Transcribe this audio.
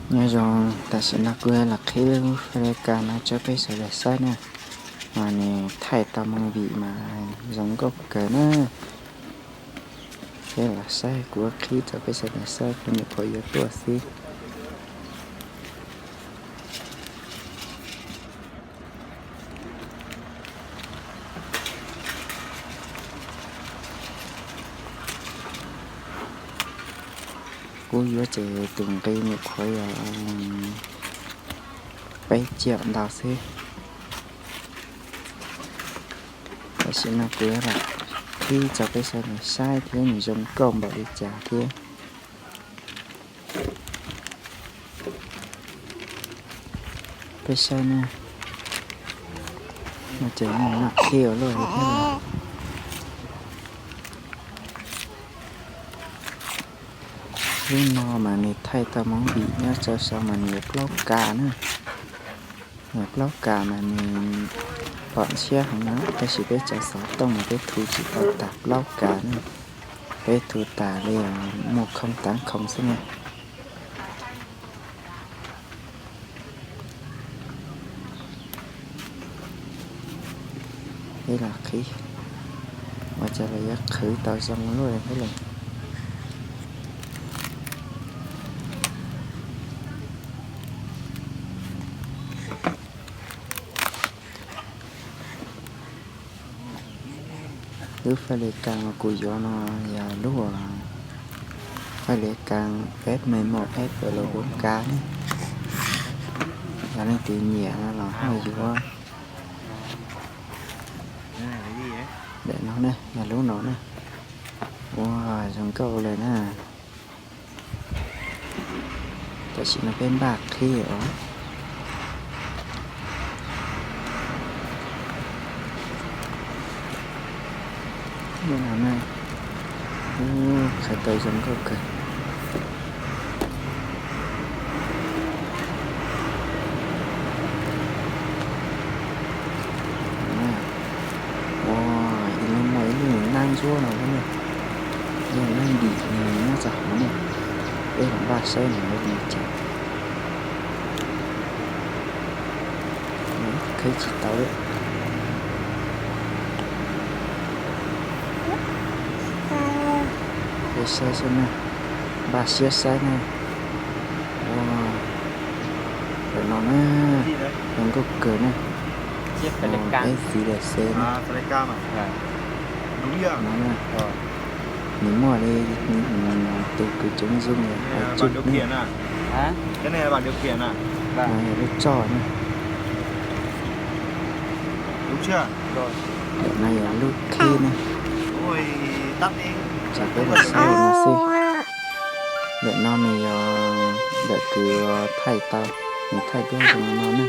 Nyob zoo, tam sim no kuv los qhib lub fais li kas no rau peb sawv daws saib na. Mas nws thaij tau movie mas zoo nkauj kawg na. Peb los saib, kuv qhib rau peb sawv daws saib, kuv nyuam qhuav yuav tuaj xwb. Kuv yuav ces tus nqi nyuam qhuav yog peb tsiaum ntau xwb. Tam sim no kuv los qhib rau peb sawv daws saib thiab nws zoo nkauj npaum li cas thiab. Peb saib na, no ces nws noj qhib ua luaj li thiab. Lub no mas nws thaij tau movie nyob rau saum mas nws yog plaub kas na. Yog plaub kas mas nws pom ntshiab heev na, tab sis peb cov xov tooj mas peb thu tsis tau tas plaub kas na. Peb thu tas li muaj khoo tav khoo xwb na. Peb los qhib, ua cas los yuav qhwv tau zoo luaj li thiab lauj. Lub fais li kas uas kuv yuav no yog lub fais li kas F mười một F Pro bốn K ne. Yog leej twg nyiam no los ho yuav. Daim no ne, yog lub no ne. Ua zoo nkauj lawm na. Tam sim no peb npaj qhib os. Lub no na, qhib tau zoo nkauj kawg. Ua, ib lub muaj ib lub nab ntsuab no thiab ne. Ib lub nab ntim nyob txog hauv ne. Peb los npaj saib nws yuav li cas. Qhib tsis tau li. Peb saib saib na, npaj siab saib na. Ua, daim no na, zoo nkauj kawg na. Peb txiv daim xeb na. No na, nws muaj li tus kwv Tsoom Zoom hais tsum ne. Yog lub tsoj na. Daim no yog lub khib ne. Tsam peb los saib no xwb. Daim no nws yog daim kws thaij tau, nws thaij duab zoo no ne.